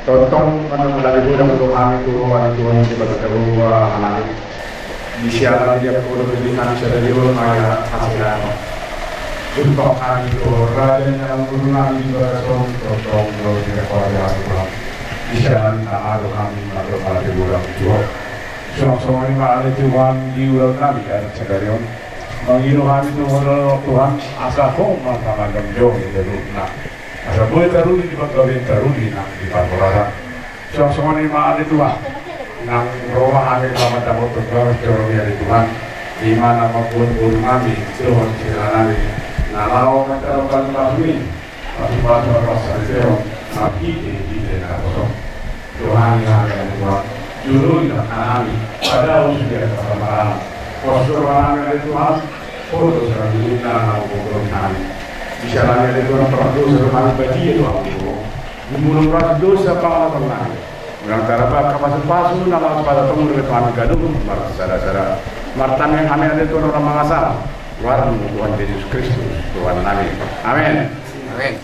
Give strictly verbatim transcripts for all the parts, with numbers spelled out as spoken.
Tongtong mandok mauliate godang do hami tu roha ni Tuhan, di bagasan roha nami. Di siala ni dia polo di hami sadari on, maya hasilna. Jumpang hami tu raja ni anggur nami di bagasan on, tongtong do di keluarga Tuhan. Di siala ni tama do hami mandok mauliate godang tu Tuhan. Suang songon i ma ale Tuhan di ulaon nami di ari sadari on. Mangido hami tu Ho Tuhan, asa Ho ma na manjomjom di hita. Asa boi taruli di panggabean, taruli nang di parhorasan. Suang songon i ma ale Tuhan, nang ro ma hami pamatahon tu bagas joro ni ale Tuhan. I ma na mamboan boru nami dohot sirina nami na laho manjalo pasu-pasu i. Pasu-pasu na pasahat i, marhite-hite naposo. Tuhan, Tuhan, Tuhan, jolo i nang hami, padahal sudah ada pertemanan. Pos roha nami ale Tuhan, pos dosa nami na umur nami. Bisa nami ale Tuhan, pos dosa nami badia Tuhan. Di mulung ras dosa pangaluaran nami. Unang tarbahen pasu-pasu na laos pada tonggor ale Tuhan ganup marsada-sada. Martangiang hami ale Tuhan, unang mangasal. Goarmu Tuhan Jesus Kristus, Tuhan nami. Amen. Amen.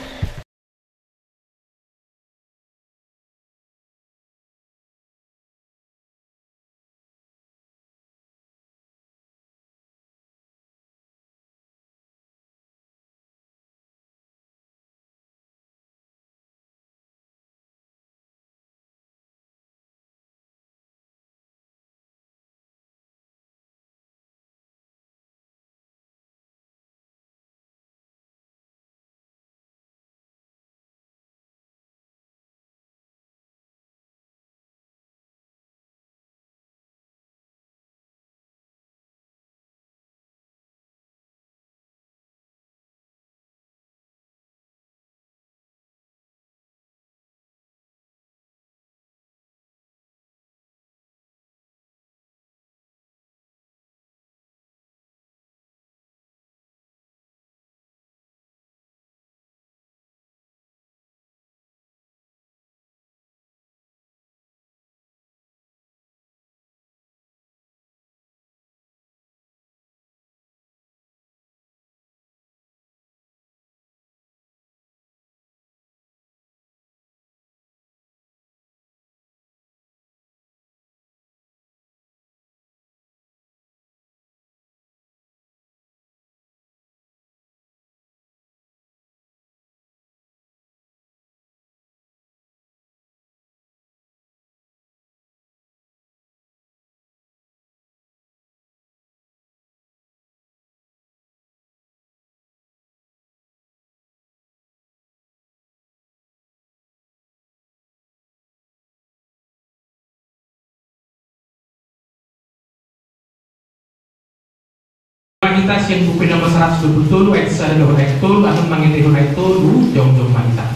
Hita sian Buku Nama saratus dua pulu tolu ayat sada dohot ayat tolu, annon mangetehon ayat tolu, jongjong ma hita.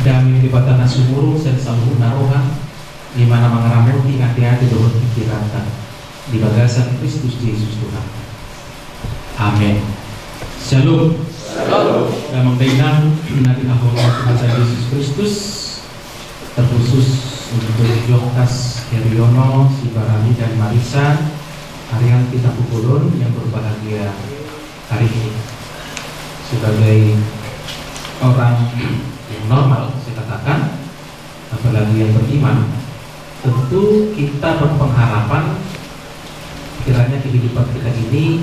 Dame ni Debata na sumurung sian saluhutna roha, i ma na mangaramoti ateate dohot pingkiranta di bagasan Kristus Jesus Tuhanta. Amen. Syalom. Syalom. Damang dainang na dinaholongi Tuhanta Jesus Kristus, terkhusus untuk Jokkas Heriono, Sibarani, dan Marisa Arianti Tampubolon yang berbahagia hari ini. Sebagai orang yang normal, saya katakan, apalagi yang beriman, tentu kita berpengharapan kiranya kehidupan kita ini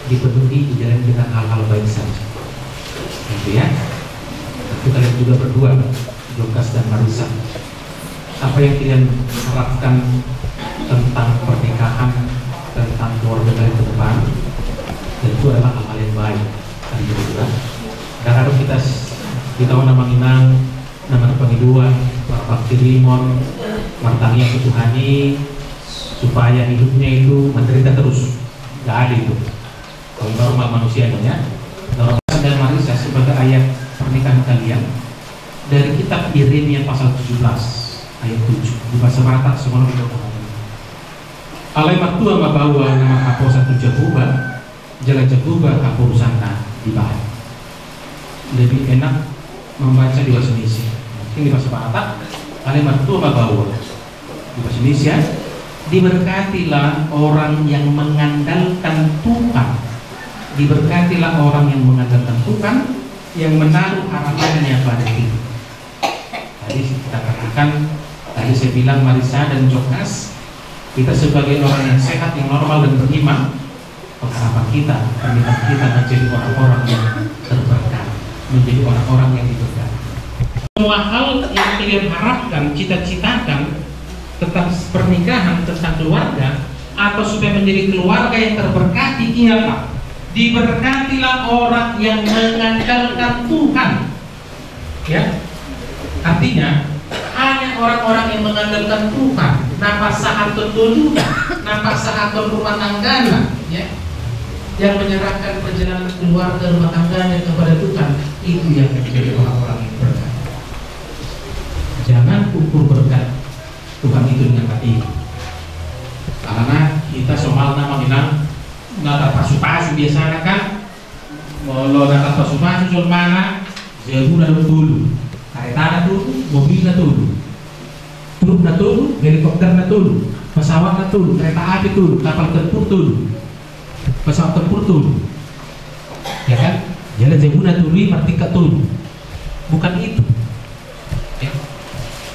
dipenuhi, dijalani dengan hal-hal baik saja. Gitu ya. Tentu kalian juga berdua, Jokkas dan Marisa. Apa yang kalian harapkan tentang pernikahan, tentang keluarga kalian ke depan, tentu adalah hal-hal yang baik. Kan gitu, kan? Kadang-kadang kita s-, kita mau nama nginang, nama pangidoan, marpangkirimon, martangiang tu Tuhan i, supaya hidupnya itu menderita terus. Nggak ada itu. Kalau normal manusia ini ya. Normal. Dan Marisa, sebagai ayat pernikahan kalian, dari kitab Yeremia pasal tujuh belas ayat tujuh. Di bahasa Batak, semua kita pahami. Alai martua ma baoa na marhaposan tu Jahowa, jala Jahowa haporusanna dibahen. Lebih enak membaca di bahasa Indonesia. Mungkin di bahasa Batak, alai martua ma baoa. Di bahasa Indonesia, diberkatilah orang yang mengandalkan Tuhan. Diberkatilah orang yang mengandalkan Tuhan, yang menaruh harapannya pada Tuhan. Tadi kita katakan, tadi saya bilang Marisa dan Jokkas, kita sebagai orang yang sehat, yang normal dan beriman, pengharapan kita, pernikahan kita menjadi orang-orang yang terberkati, menjadi orang-orang yang diberkati. Semua hal yang kalian harapkan, cita-citakan tentang pernikahan, tentang keluarga, atau supaya menjadi keluarga yang terberkati, iya, Pak. Diberkatilah orang yang mengandalkan Tuhan. Ya. Artinya, hanya orang-orang yang mengandalkan Tuhan, na pasahathon ngoluna, na pasahathon rumah tanggana, ya, yang menyerahkan perjalanan keluarga rumah tangganya kepada Tuhan, itu yang menjadi orang-orang yang berkat. Jangan ukur berkat Tuhan itu dengan hati. Karena kita somalna ma nginang na tarpasupasu biasana kan, molo na tarpasupasu jolmana, jabuna do tolu, karetana tolu, mobilna tolu, trukna tolu, helikopterna tolu, pesawatna tolu, kereta api tolu, kapal tempur tolu, pesawat tempur tolu. Ya kan? Jala jabuna tolu i martingkat tolu. Bukan itu. Ya.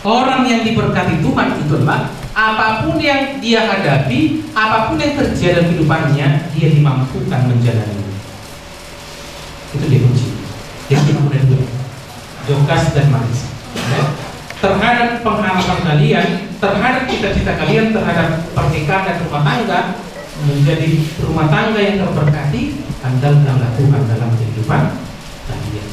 Orang yang diberkati Tuhan itu adalah apapun yang dia hadapi, apapun yang terjadi dalam kehidupannya, dia dimampukan menjalani. Itu dia kunci. Jadi kita mulai dulu. Jokkas dan Marisa. Ya. Terhadap pengharapan kalian, terhadap cita-cita kalian, terhadap pernikahan dan rumah tangga, menjadi rumah tangga yang terberkati, andalkanlah Tuhan dalam kehidupan kalian.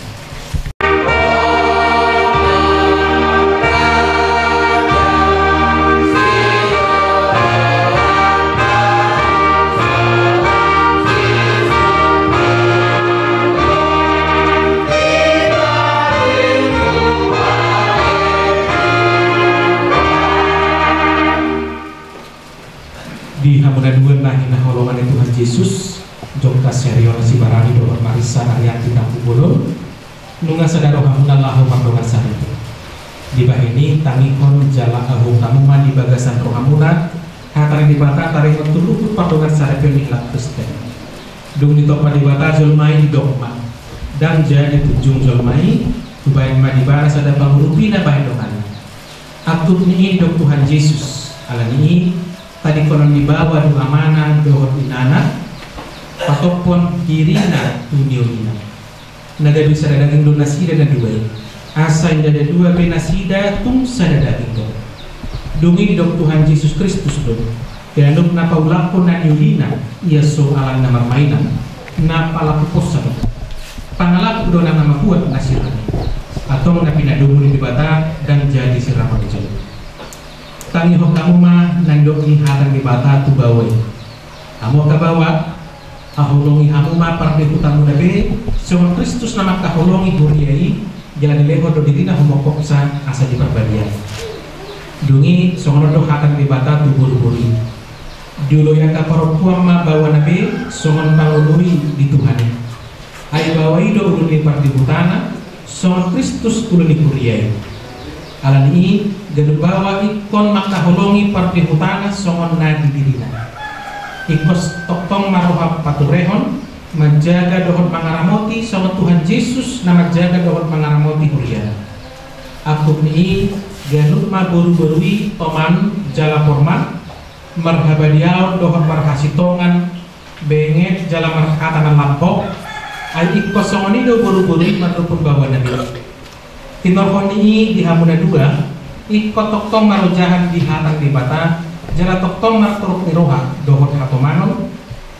Di hamuna dua na hinaholongan ni Tuhan Jesus, Jokkas Heriono Sibarani dohot Marisa Arianti Tampubolon, nunga sada rohamuna laho mardongan saripe. Dibahen i tangihon jala ahu hamu ma di bagasan rohamuna hata ni Debata taringot tu luhut pardongan saripe ni halak Kristen. Dung ditompa Debata jolma i, didok ma: Ndang jadi punjung jolma i, hubahen ma di ibana sada pangurupi na bahen donganna. Angkup ni i didok Tuhan Jesus, ala ni i tadingkonon ni baoa do amana dohot inana, patophon dirina tu niolina. Na gabe sada daging do nasida na dua i, asa ndada dua be nasida, tung sada daging do. Dung i didok Tuhan Jesus Kristus do: Ganup na paulakhon na niolina, ia so alana marmainan, na palaku posan. Pangalaku do na mambuat na sirang i. Antong na pinadomu ni Debata ndang jadi siramonjol. Tangihon hamu ma na nidok ni hata ni Debata tu baoa i. Hamu angka baoa, haholongi hamu ma pardihutamuna be, songon Kristus na mangkaholongi huria i, Jala dilehon do dirina humongkopsa asa diparbadiai. Dung i songon on do hata ni Debata tu boruboru i: Dioloi angka parompuan ma baoana be songon pangoloi di Tuhan i. Ai baoa i do ulu ni pardihutana, songon Kristus ulu ni huria i. Ala ni i, ganup baoa ingkon mangkaholongi pardihutana songon na di dirina. Ingkon tongtong ma roha paturehon, manjaga dohot mangaramoti songon Tuhan Jesus na manjaga dohot mangaramoti huriana. Angkup ni i, ganup ma boruboru i toman jala porma, marhabadiaon dohot marhasintongan, benget jala marhata na lambok. Ai ingkon songon i do boruboru i mandophon baoana be. Tinorhon ni i di hamu na dua, ingkon tongtong marojahan di hata ni Debata, jala tongtong martorop ni roha dohot hatomanon,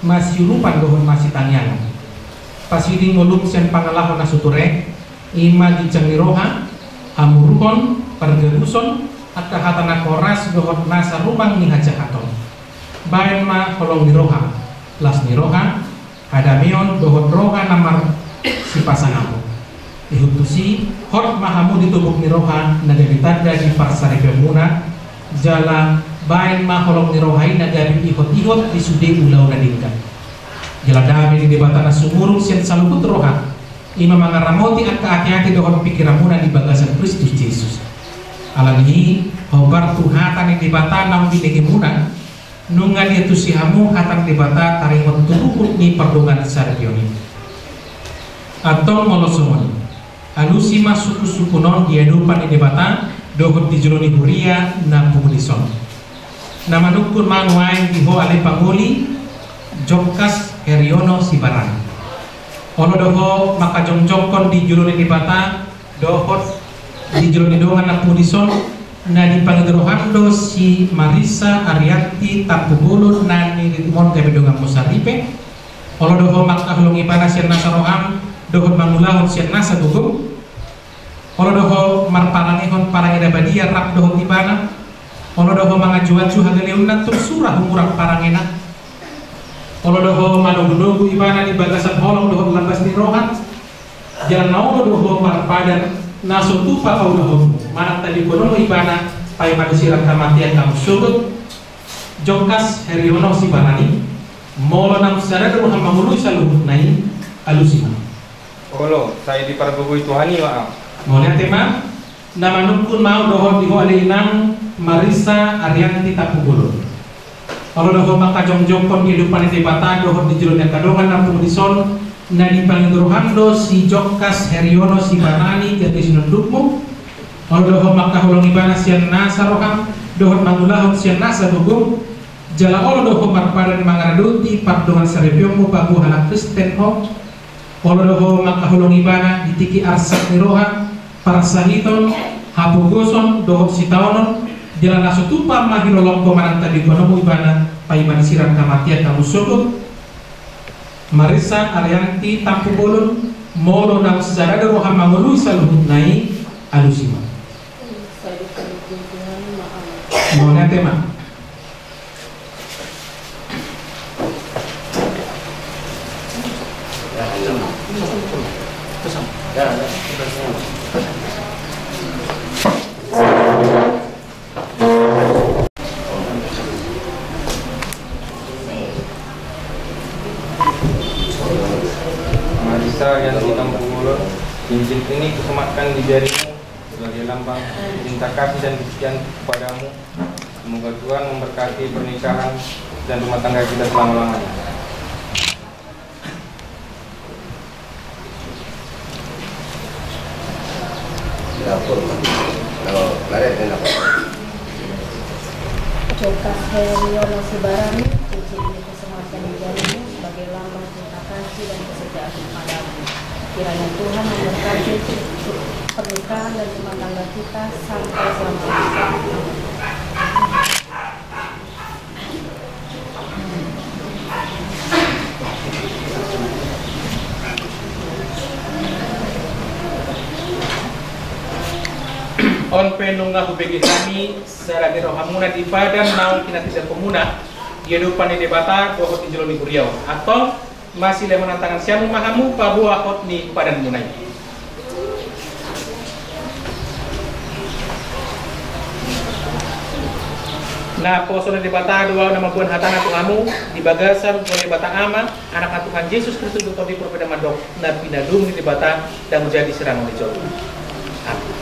masiurupan dohot masitangiangan. Pasiding ngolum sian pangalaho na so ture, i ma ginjang ni roha, hamuruhon, pargabuson, angka hata na horas dohot nasa rumang ni hajahaton. Baen ma holong ni roha, las ni roha, hadameon dohot roha na marsipasangapon. Ihut tusi, hot ma hamu di tobuk ni roha na gabe tanda di parsaripeonmuna, jala baen ma holong ni roha i na gabe ihotihot di sude ulaon na denggan. Jala dame ni Debata na sumurung sian saluhut roha, i ma mangaramoti angka ateate dohot pingkiranmuna di bagasan Kristus Jesus. Ala ni i, hombar tu hata ni Debata naung binegemuna, nunga diantusi hamu hata ni Debata taringot tu ruhut ni pardongan saripeon i. Antong molo songon i, alusi ma sungkunsungkun on di adopan ni Debata dohot di jolo ni huria na pungu dison. Na manungkun ma nuaeng di ho ale pangoli, Jokkas Heriono Sibarani. Olo do ho mangkajongjongkon di jolo ni Debata dohot di jolo ni dongan na pungu dison, na dipangido roham do si Marisa Arianti Tampubolon na nirimon gabe donganmu saripe. Olo do ho mangkaholongi ibana sian nasa roham dohot mangulahon sian nasa gogom. Olo do ho marparangehon parange na badia rap dohot ibana. Olo do ho manganjuanju hagaleonna tung sura humurang parangena. Olo do ho manogunogu ibana di bagasan holong dohot lambas ni roha. Jala na olo do ho marpadan na so tupa paulahonmu manang tadingkononmu ibana paima disi rap hamatean na umsogot. Jokkas Heriono Sibarani, molo naung sada do roham mangoloi saluhutna i, alusi ma. Olo, sai dipargogoi Tuhan i ma ahu. Mauliate ma. Na manungkun ma ahu dohot di ho ale inang Marisa Arianti Tampubolon. Olo do ho mangkajongjongkon di adopan ni Debata dohot di jolo ni angka dongan na pungu dison, na dipangido roham do si Jokkas Heriono Sibarani gabe sinondukmu. Olo do ho mangkaholongi ibana sian nasa roham dohot mangulahon sian nasa gogom. Jala olo do ho marpadan mangaradoti pardongan saripeonmu paboa halak Kristen ho. Olo do ho mangkaholongi ibana di tingki arsak ni roha, parsahiton, hapogoson dohot sitaonon. Jala na so tupa ma hilolongko manang tadingkononmu ibana paima disi rap hamatean na umsogot. Marisa Arianti Tampubolon, molo naung sada do roham mangoloi saluhutna i, alusi ma. Mauliate ma. Marisa Arianti Tampubolon, cincin ini kusematkan di jarimu sebagai lambang cinta kasih dan kesetiaan kepadamu. Semoga Tuhan memberkati pernikahan dan rumah tangga kita selama-lamanya. Jokkas Heriono Sibarani, cincin ini kusematkan di jarimu sebagai lambang cinta kasih dan kesetiaan kepadamu. Kiranya Tuhan memberkati pernikahan dan rumah tangga kita sampai selama-lamanya. On pe nunga hubege hami sada ni rohamuna di padan naung pinatindangkonmuna di adopan ni Debata dohot di jolo ni huria on. Antong, masilehon tangan siamun ma hamu paboa hot ni padanmuna i. Naposo ni Debata do ahu na mamboan hatana tu hamu di bagasan goar ni Debata Ama, Anakna Tuhan Jesus Kristus, dohot Tondi Porpeda mandok, na pinadomu ni Debata, ndang jadi sirangon ni jolma. Amin.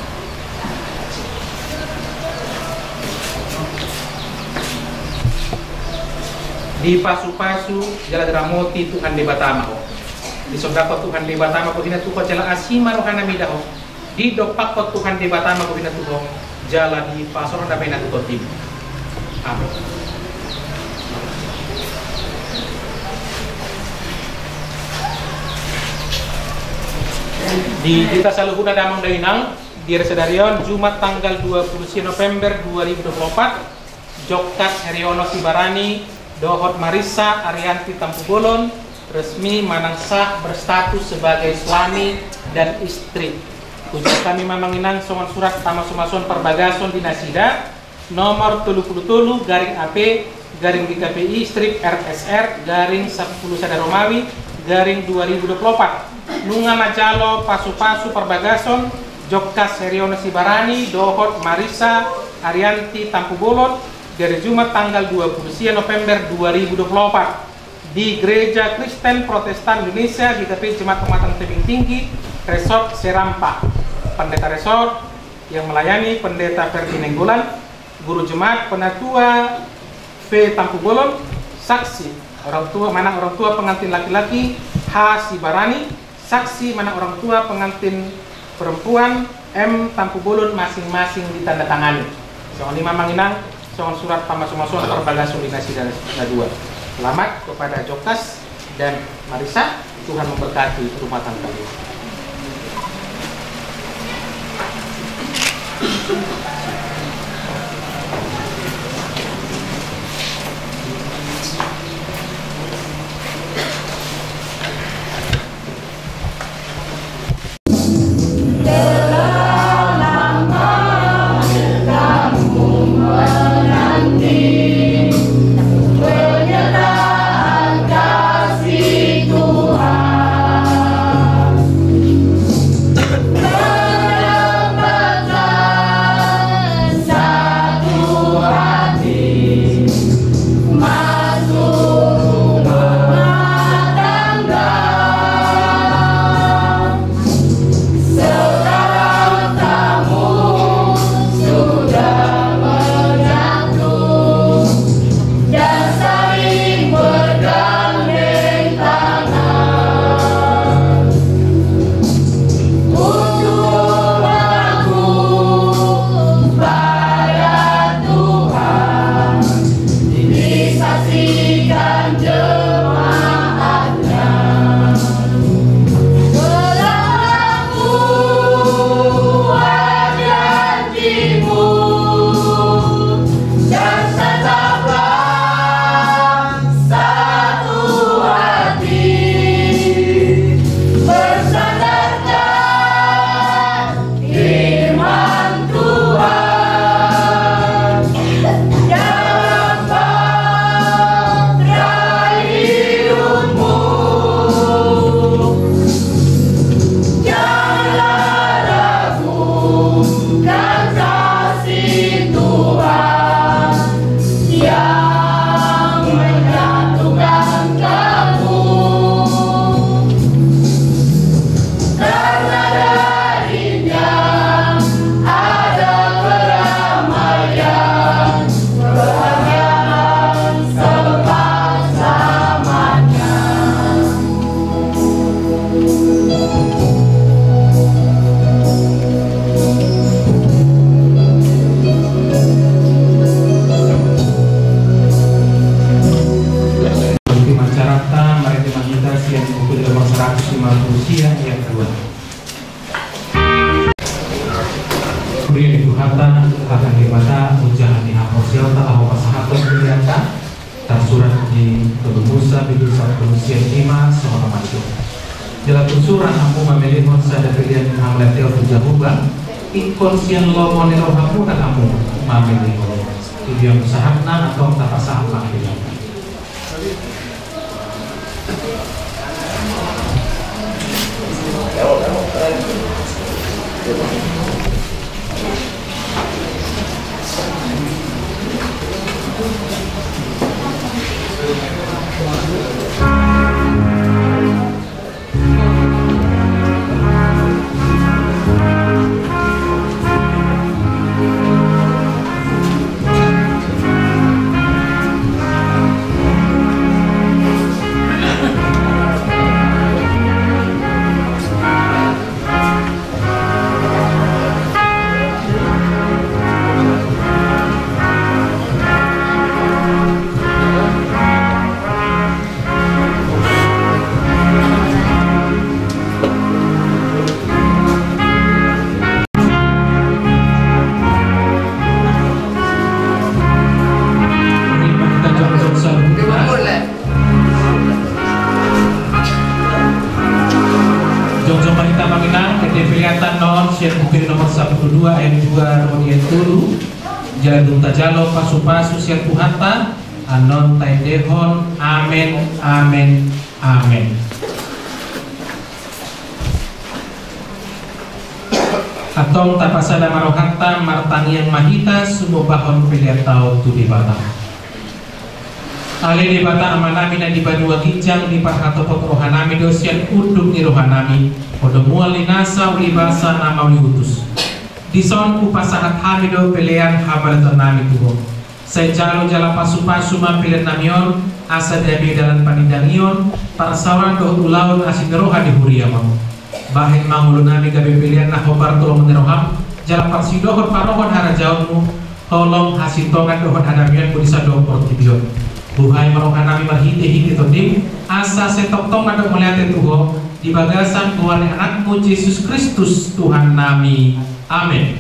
Dipasupasu jala diramoti Tuhan Debata ma ho. Disondangkon Tuhan Debata ma bohina tu ho jala asi ma rohana mida ho. Didompakkon Tuhan Debata ma bohina tu ho jala dipasaorhon damena tu tondim. Amin. Di hita saluhutna damang dainang, di ari sadari on, Jumat tanggal dua puluh sia November dua ribu dua puluh empat, Jokkas Heriono Sibarani dohot Marissa Arianti Tampubolon resmi manang sah berstatus sebagai suami dan istri. Hujaha hami ma amang inang songon surat pamasumasuon parbagason di nasida, nomor tolu pulu tolu garing A P garing G K P I strip R S R garing sampulu sada Romawi garing dua ribu dua puluh empat. Nunga manjalo pasupasu parbagason Jokkas Heriono Sibarani dohot Marissa Arianti Tampubolon di ari Jumat tanggal dua puluh sia November dua ribu dua puluh empat di Gereja Kristen Protestan Indonesia G K P I Jemaat Pematang Tebing Tinggi, Resort Serampa. Pendeta Resort yang melayani Pendeta Ferdi Nainggolan, Guru Jemaat Penatua V Tampubolon, saksi orang tua, manang orang tua pengantin laki-laki H Sibarani, saksi manang orang tua pengantin perempuan M Tampubolon masing-masing ditandatangani. Songon i ma amang inang, songon surat pamasumasuon parbagason di nasida na dua. Selamat kepada Jokkas dan Marissa, Tuhan memberkati rumah tangga kalian. Di masyarakat, mari kita minta sian buku di nomor seratus lima puluh sia yang kedua. Puri ni Tuhanta, hata ni Debata, hujaha ni haporseaonta laho pasahathon di hita, tarsurat di Tolu Musa, bindu sampulu sia lima, songon on ma didok. Jala tutu roha hamu mamelehon sada pelean ni hamauliateon tu Jahowa, ingkon sian lomo ni rohamuna hamu mamelehon. Tujuan sahatna, antong tapasahat ma pelean. Dua ro di Anturu, jala dung tajalo pasu-pasu sian Tuhanta, annon taendehon. Amen, amen, amen. Antong tapasada ma rohanta, martangiang ma hita, sumombahon pelean ta on tu Debata. Ale Debata Amanami na di banua ginjang, diparhatopot rohanami do sian unduk ni rohanami, Ho do mual ni nasa ulibasa na mauliutus. Dison hupasahat hami do pelean hamauliatennami tu Ho. Sai jalo jala pasu-pasu ma peleannami on, asa diabe dalan panindangion, parsaoran dohot ulaon asi ni roha di huriam on. Bahen ma ngolunami gabe pelean na hombar tu lomo ni roham, jala parsidohot parohon harajaonmu, holong hasintongan dohot hadamionmu di saluhut portibi on. Buhai ma rohanami marhite-hite Tondim, asa sai tongtong mandok mauliate tu Ho, di bagasan goar ni Anakmu Jesus Kristus Tuhannami. Amen.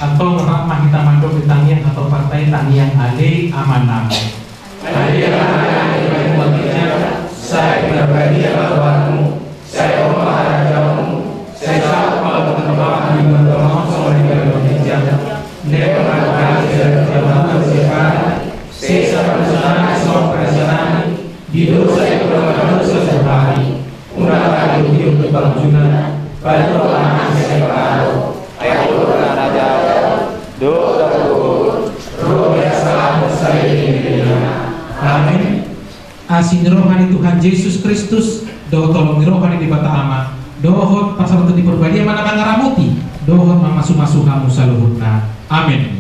Antong rap ma hita mandok di tangiang hatoparta i, tangiang Ale Amanami. Ale Amanami na di banua ginjang, sai pinarbadia ma goarmu, sai ro ma harajaonmu, sai saut ma lomo ni roham di banua tonga on songon na di banua ginjang. Lehon ma tu hami sadari on harajaon siapari, sesa ma dosanami songon panesanami di dosa ni angka na mandosa tu hami. Unang togihon hami tu pangunjunan, tapi tolongkon hami sian na pahalo. Ai Ho do harajaon, dohot hagogoon, dohot hasahaton saleleng ni lelengna. Amen. Asi ni roha ni Tuhan Jesus Kristus, dohot holong ni roha ni Debata Ama, dohot parsaoran ni Tondi Parbadia ma na mangaramoti dohot mamasu-masu hamu saluhutna. Amen.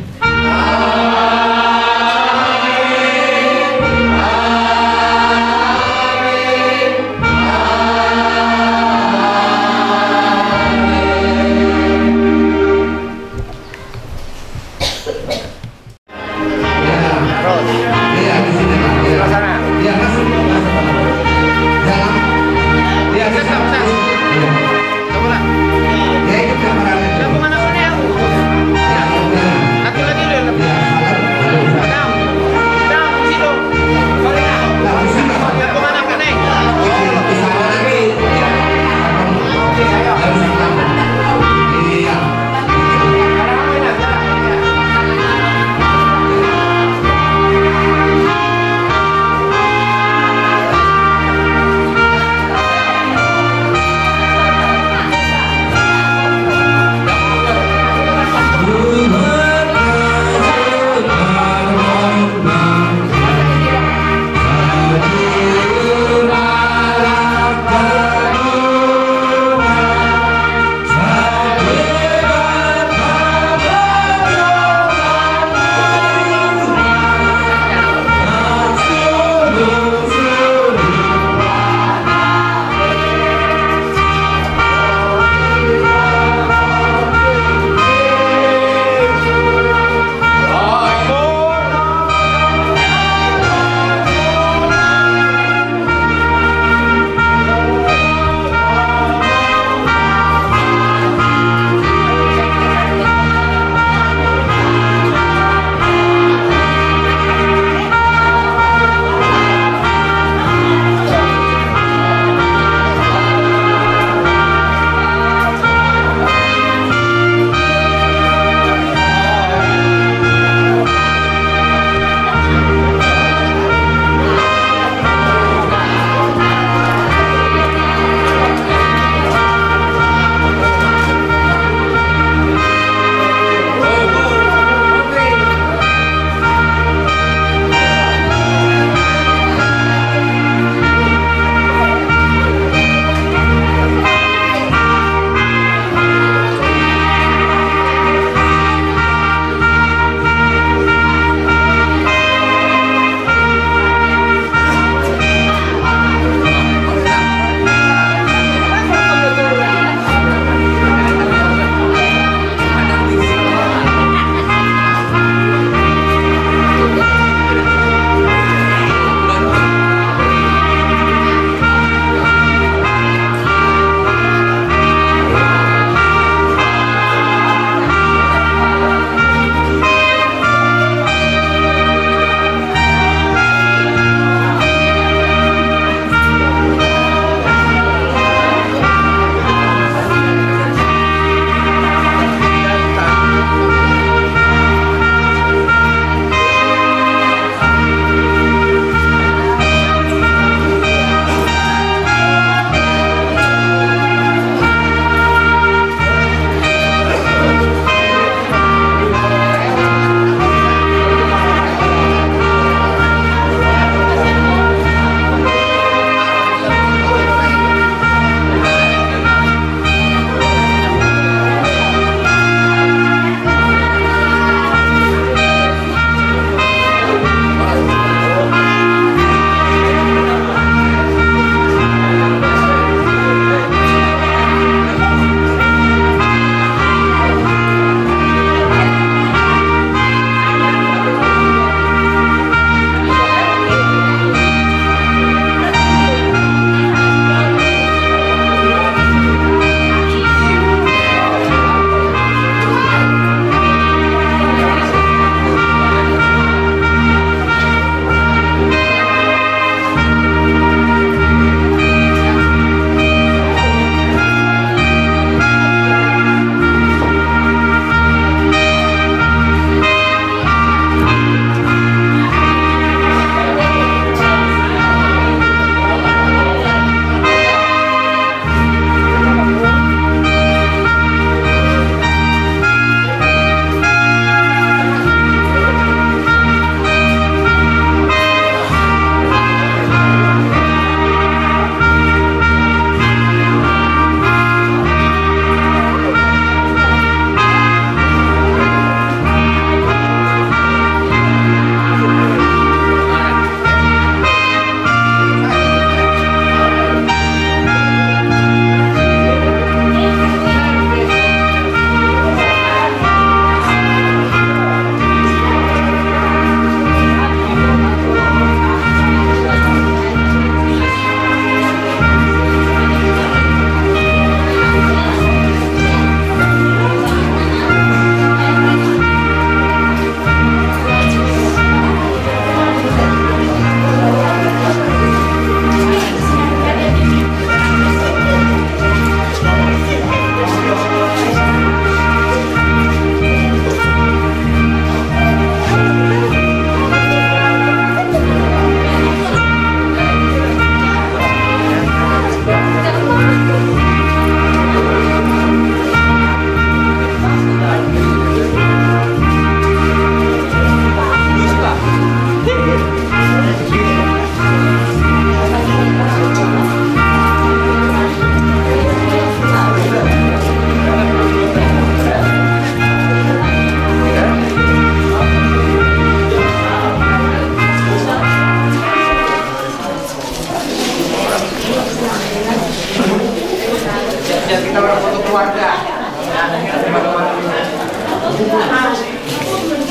Siap-siap kita berfoto keluarga.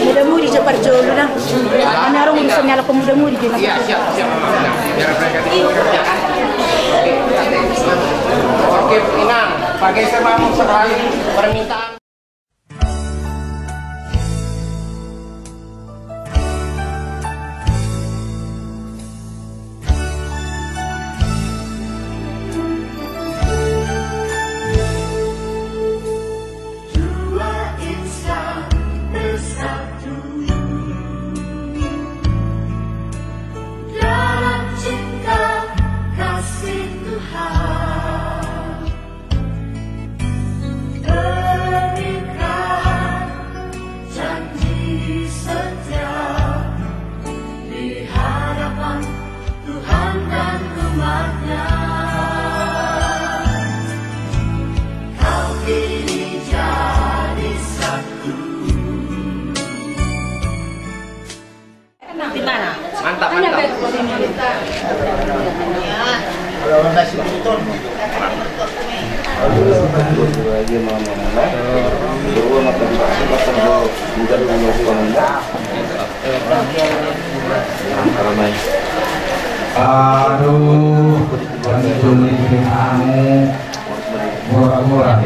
Muda-mudi jo parjolo na. Mana orang bisa nyala pemuda-mudi di. Iya, siap, siap. Biar mereka dikerjakan. Oke, Inang, pakai saya mau sekali permintaan. Dua insan bersatu dalam cinta kasih Tuhan. Terikat janji setia di hadapan Tuhan dan umat-Nya. Kau kini jadi satu. Mantap, mantap. Aduh, mura-mura.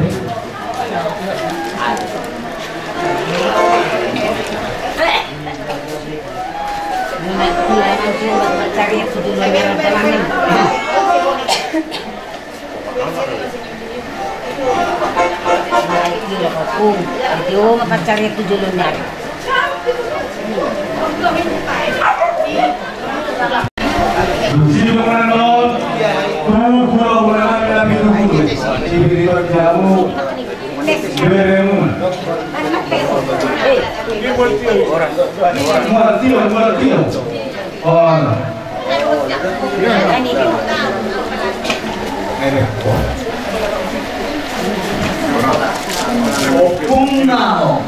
Ompung nao.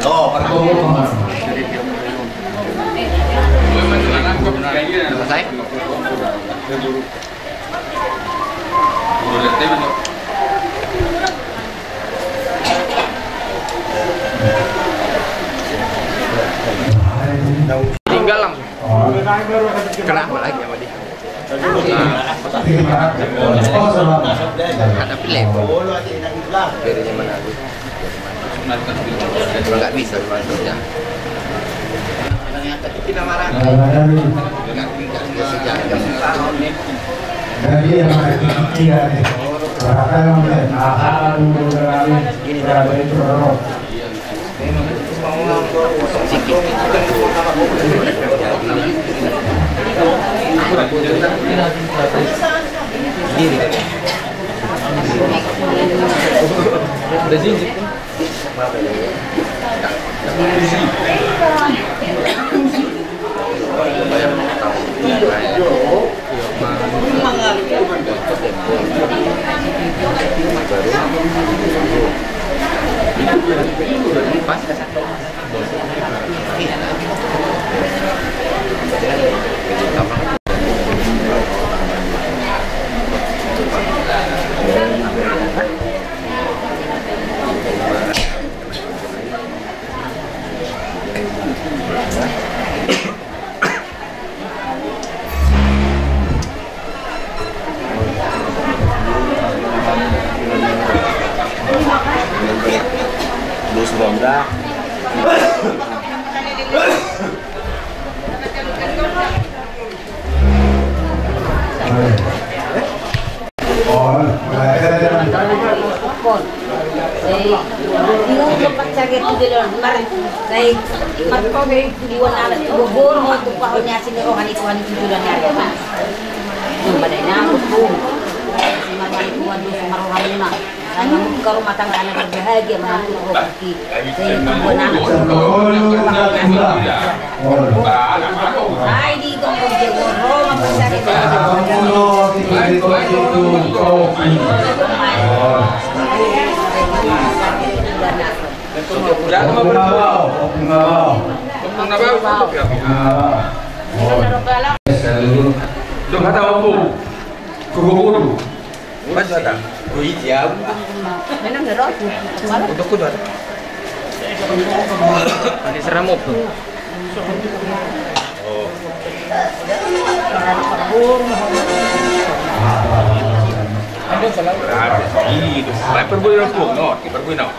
Oh, selesai. Tinggal langsung. Kenapa lagi sama dia? Ada pilihan. Bedanya mana? Nggak bisa, nggak bisa. Semoga rumah tangga anda berbahagia, menantu rohani. Dong kata opo. Purwokerto. Pas ada. Oh, iya. Untuk kuda. Ada seramuk tuh. Oh. Ada salah. Ada. Ini itu. Perbuin aku, no, perbuin aku.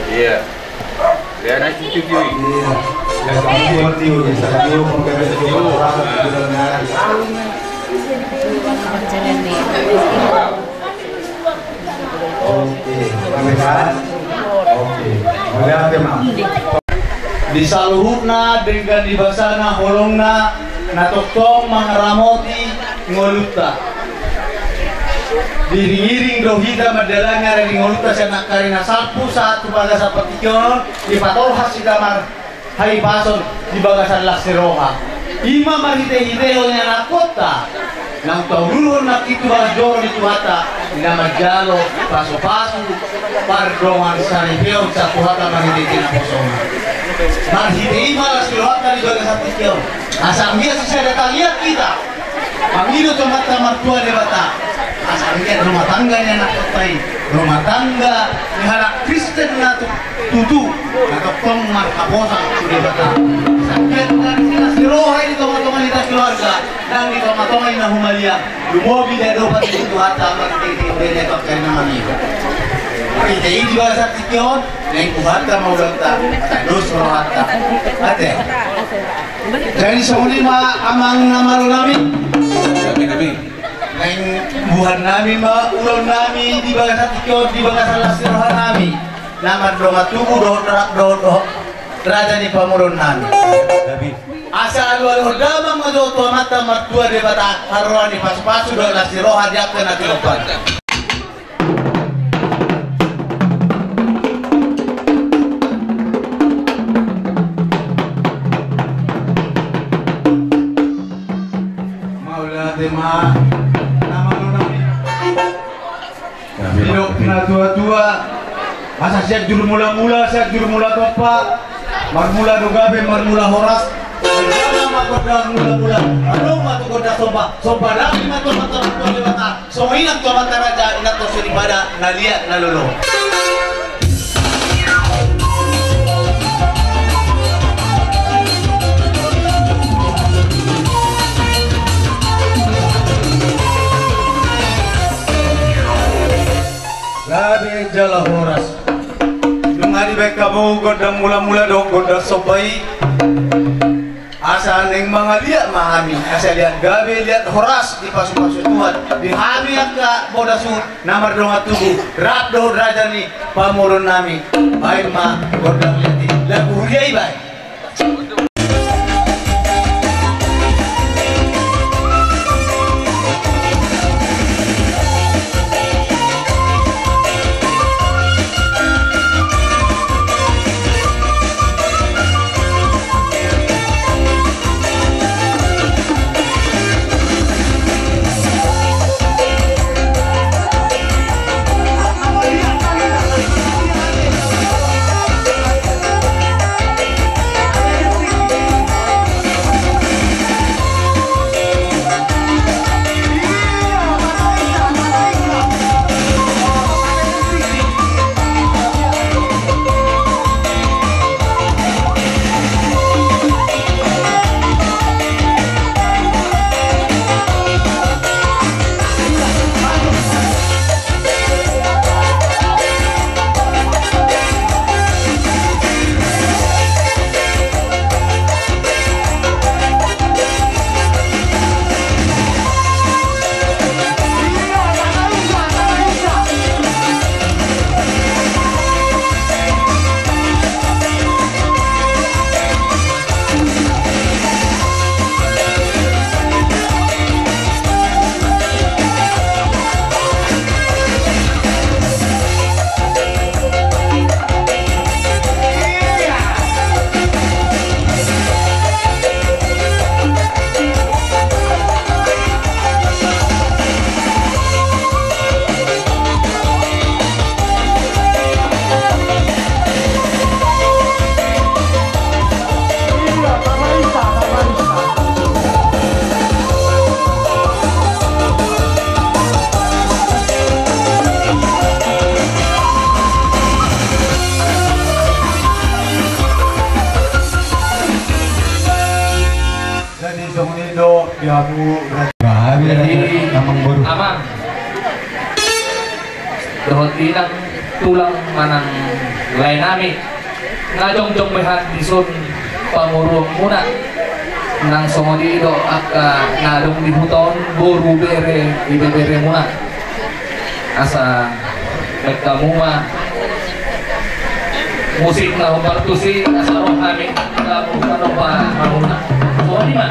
Iya. Iya, naik cucu, cuy. Iya. Ya, sama cuy, cuy. Oke, kami kan? Oke. Mauliate ma. Di saluhutna denggan ni basana holongna na tongtong mangaramoti ngolunta. Diiring-iring do hita mandalangi ari ni ngolunta sian angka ari na salpu sahat tu bagasan partingkian on, dipatolhas hita marhahipason di bagasan las ni roha. I ma marhite-hitehon ni anakkonta. Naung taululhon nangkin tu bagas joro ni Tuhanta, na manjalo pasu-pasu pardongansaripeon sian Tuhanta marhite-hite naposona. Marhite i ma las ni rohanta di bagasan tingki on. Asa anggiat sisada taliat hita mangido tu Amanta Martua Debata. Asa anggiat rumah tangga ni anakkonta i, rumah tangga ni halak Kristen na tu tutu, na tongtong marhaposan tu Debata. Asa anggiat na las ni roha i di tonga-tonga ni hita keluarga, nang di tonga-tonga ni na humaliang, lumobi di adopan ni Tuhanta, marhite-hite na mangihut. Marhite i di bagasan tingki on, naeng buhanta ma ulaonta, asa dos rohanta. Ate. Jadi songon i ma amang na malo nami. Amin, amin. Naeng buhan nami ma ulaon nami di bagasan tingki on, di bagasan las ni roha nami. Na mardongan tubu dohot ra-, dohot, dohot raja ni pamoruon nami. Asa alualuhon damang ma jo tu Amanta Martua Debata, haroroan ni pasu-pasu dohot las ni roha di angka na tinompa. Mauliate ma. Nidok na tua-tua, asa sian juru mula-mula, sian juru mula tompa, marmula do gabe, marmula horas. Marmula ma gondang mula-mula, adong ma tu gondang somba, somba nami ma tu Amanta Martua Debata. Songon i nang tu amanta raja, inanta soripada, na liat na lolo. Gabe jala horas. Nunga dibaen hamu gondang mula-mula dohot gondang somba i. Asa naeng mangaliat ma hami, asa liat gabe liat horas dipasu-pasu Tuhan di hami angka bodas on na mardongan tubu, rap dohot raja ni pamoruon nami. Baen ma gondang liat i, lagu huria i baen. Songon i do di hamu. Jadi, amang boru, amang dohot inang, tulang manang laenami, na jongjong be hami dison pamoruonmuna. Nang songon i do angka na adong di huta on, boru, bere, ibeberemuna. Asa baen hamu ma musik na hombar tusi, asa ro hami na hombar maruna. Songon i ma.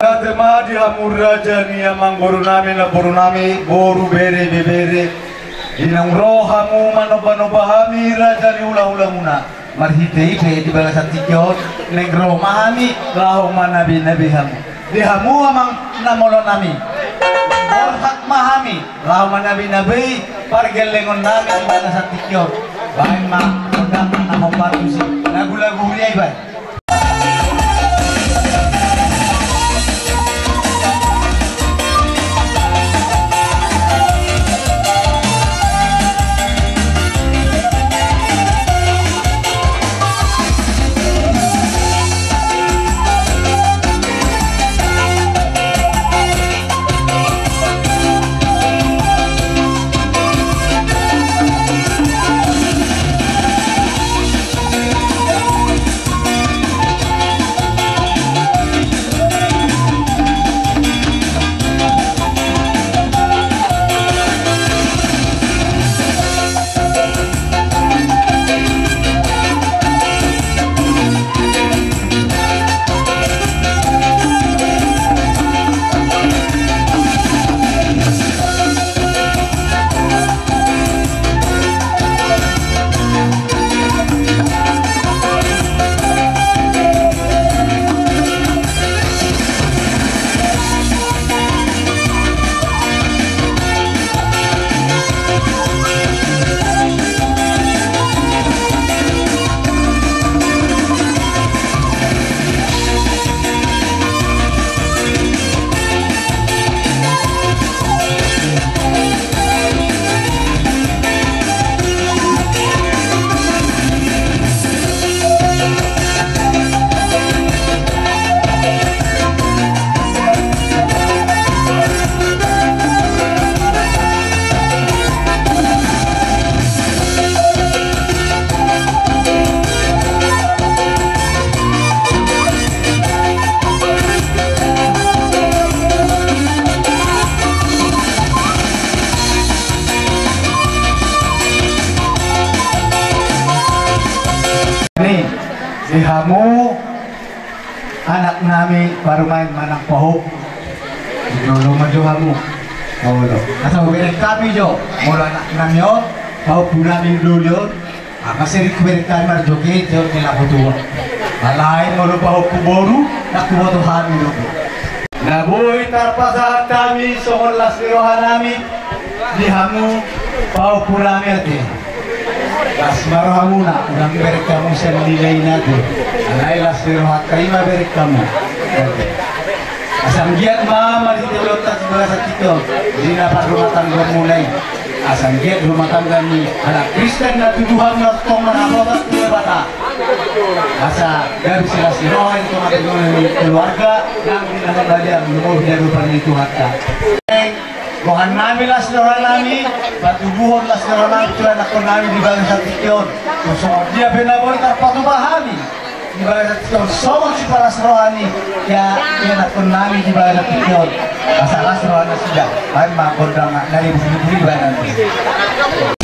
Ate ma di hamu raja ni amangborunami, namborunami, boru, bere, ibebere. Di naung ro hamu manombanomba hami raja ni hulahulamuna, marhitehite di bagasan tingki on, naeng ro ma hami laho manabeinabei hamu. Di hamu amang na molo nami, borhat ma hami laho manabeinabei pargellengonnami di bagasan tingki on. Baen ma gondang na hombar tusi, lagu-lagu huria i baen. Ni, di hamu anaknami parumaen manang pahompu. Jolo ma jo hamu. Olo. Asa hubereng hami jo. Molo anaknami on, pahompunami doli on. Angka sering hubereng hami marjoget jo di lapo tua. Alai molo pahompu boru, ndang huboto hami do. Na boi tarpasahat hami songon las ni rohanami di hamu pahompunami ate. Las ma rohamuna, unang bereng hamu sian nilai na ate. Alai las ni rohanta i ma bereng hamu. Asa anggiat ma marhite ulaonta di bagasan tingki on, di na parrumatanggaonmuna i. Asa anggiat rumah tangga ni halak Kristen na tutu hamu na tongtong marhaposan tu Debata. Asa gabe silas ni roha di tongatonga ni keluarga nang di na mambalian, lumobi di adopan ni Tuhanta. Rohanami las ni rohanami, patubuhon las ni rohanami tu ianakkonnami di bagasan tingki on. Songon dia pe na boi tarpatupa hami di bagasan tingki on, songon sipalas roha ni ianakkonnami di bagasan tingki on. Asa las roha nasida, baen ma gondang na dibunyi-bunyi baen.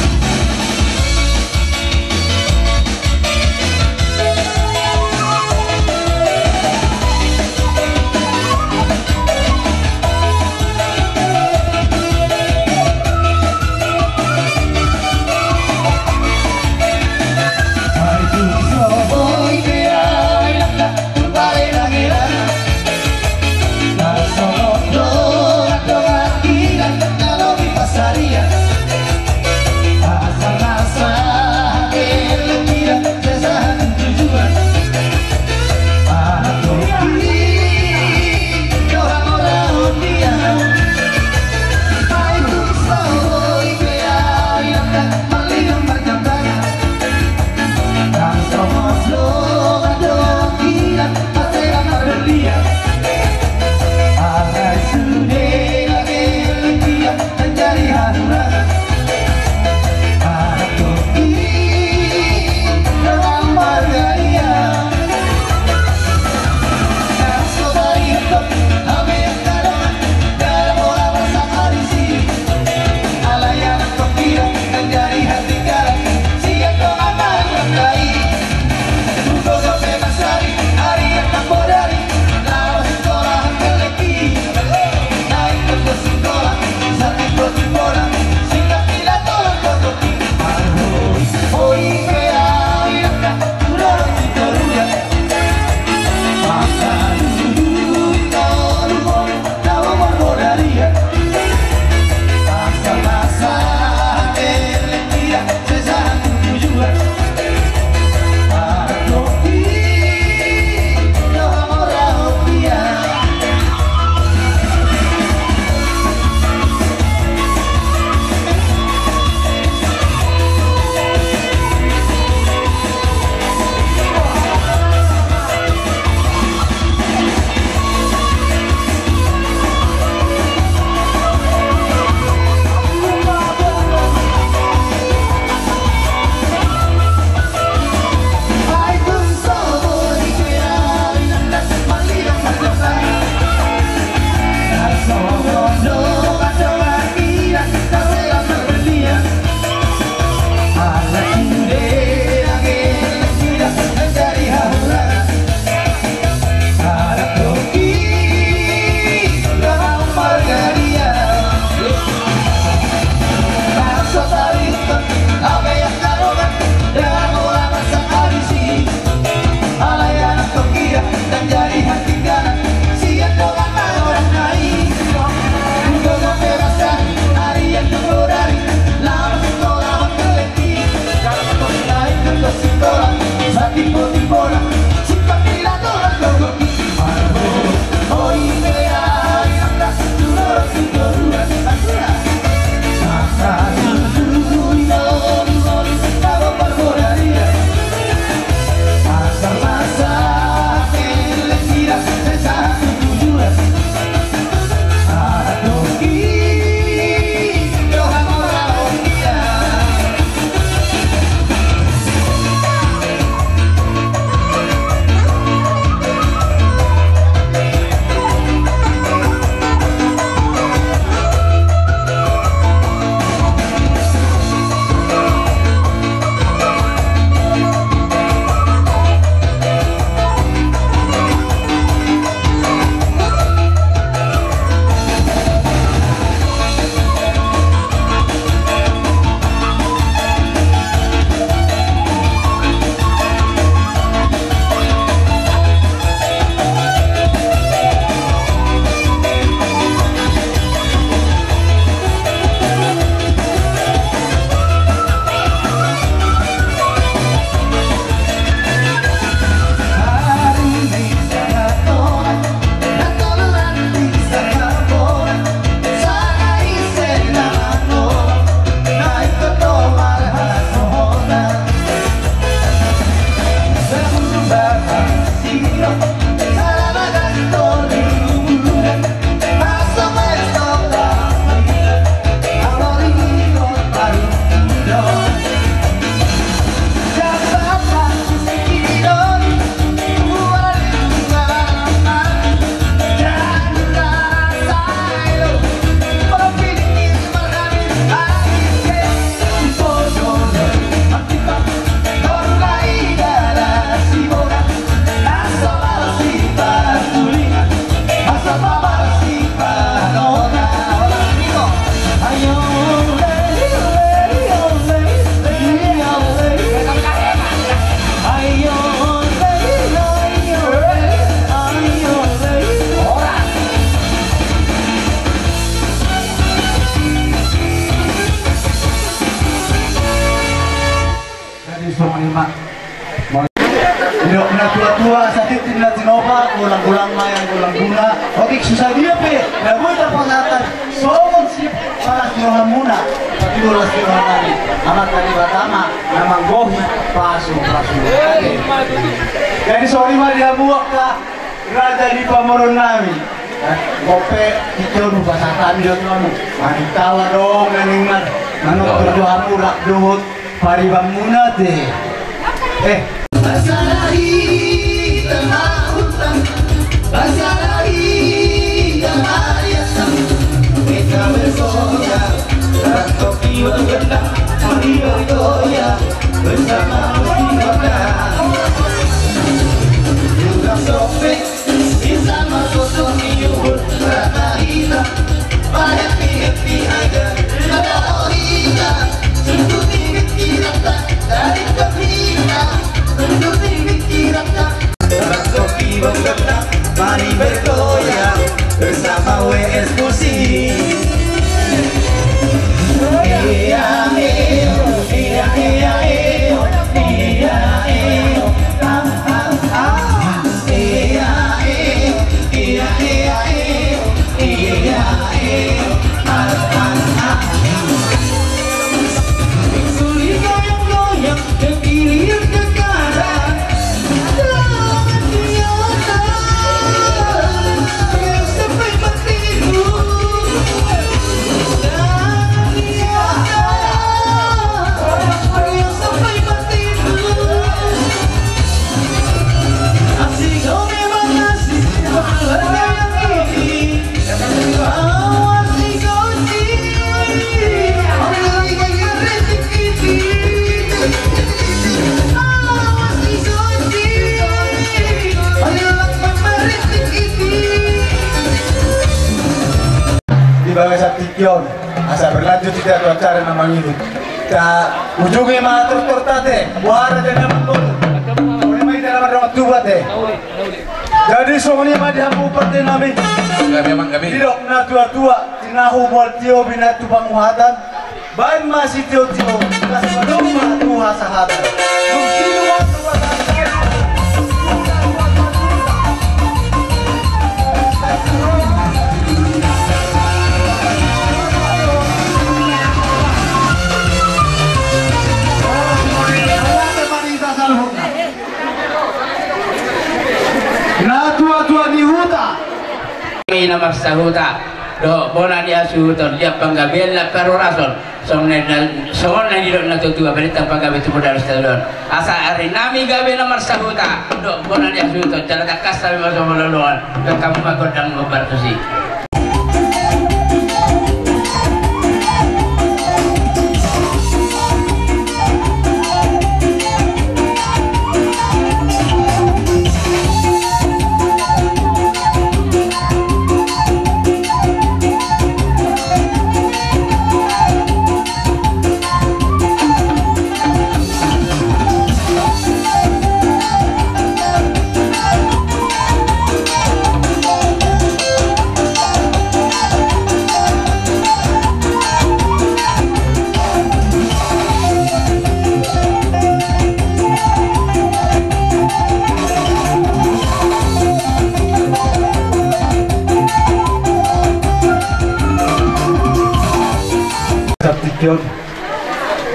Ima. Didok na tua-tua, asa tintin na tinopa, golang-golang ma yang golang guna. Otik susa dia pe na boi tapasahat songon sipalas ni rohamuna, patudu las ni roha nami. Amanta Debata ma na manggohi pasu-pasu. Jadi songon i ma di hamu angka raja ni pamoruon nami. Bope, tingki on hupasahat hami do tu hamu. Manungkun adong na ning mar, manungkun tu hamu rap dohot paribanmuna te. Eh. Di bagasan tingki on, asa berlanjut hita tu acara na mangihut. Ta ujungi ma tortorta te, buhara janda mangolu. Songon i ma hita na mardongan tubu ate. Jadi songon i ma di hamu pande nami. Gabe, Amang, gabe. Didok na tua-tua, tinahu mual tio, binatu panguhatan. Baen ma sitio-tio, las ma domba tu hasahatan. Dung sidung on tu batang kayu. Na tua-tua ni huta. Hami na marsahuta dohot bona ni hasuhuton, liat panggabean, liat parhorason. Songon na, songon na nidok na tua-tua, balintang panggabe tu poda ni sadari on. Asa ari nami gabe na marsahuta dohot bona ni hasuhuton, jala tangkas hami ma so malolongan. Dohot hamu ma gondang gombar tusi. Sabtikion.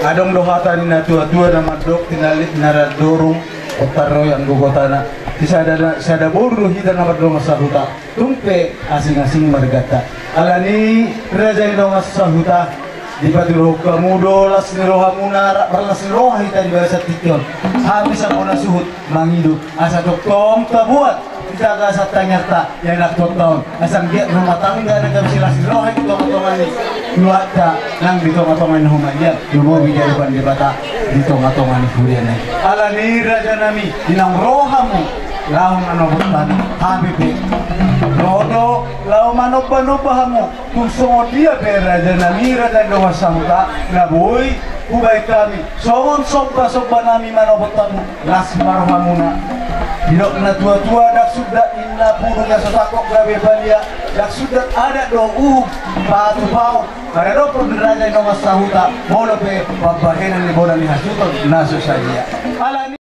Adong do hata ni na tua-tua na mandok, tinallik na ra dorung, otar ro yang gogotana. Di sada, sada boru do hita na mardongan sahuta. Tung pe asing-asing marganta. Alani raja ni dongan sahuta, dipatuduhon hamu do las ni rohamuna, rap marlas ni roha hita di bagasan tingki on. Hami songon na suhut mangido, asa tongtong tabuat di taga satangiangta, ia na tongtong asa anggiat rumah tangga na gabe silas ni roha di tonga-tonga ni keluarga nang di tonga-tonga ni humaliang, lumobi di adopan Debata di tonga-tonga ni huria nai. Alani raja nami, inang rohamu laho manopot hami, hami pe ro do laho manomba-nomba hamu. Tung songon dia pe raja nami, raja ni dongan sahuta, na boi hubaen hami songon somba-somba nami manopot hamu, las ma rohamuna. Didok na tua-tua, ndang suda ni Na pungu na so tangkok gabe balia, ndang sundat adat dohot uhum patupaon. Maradophon ni raja i nongan sahuta, molo pe pambahenan ni bona ni hasuhuton na so sadia. Alani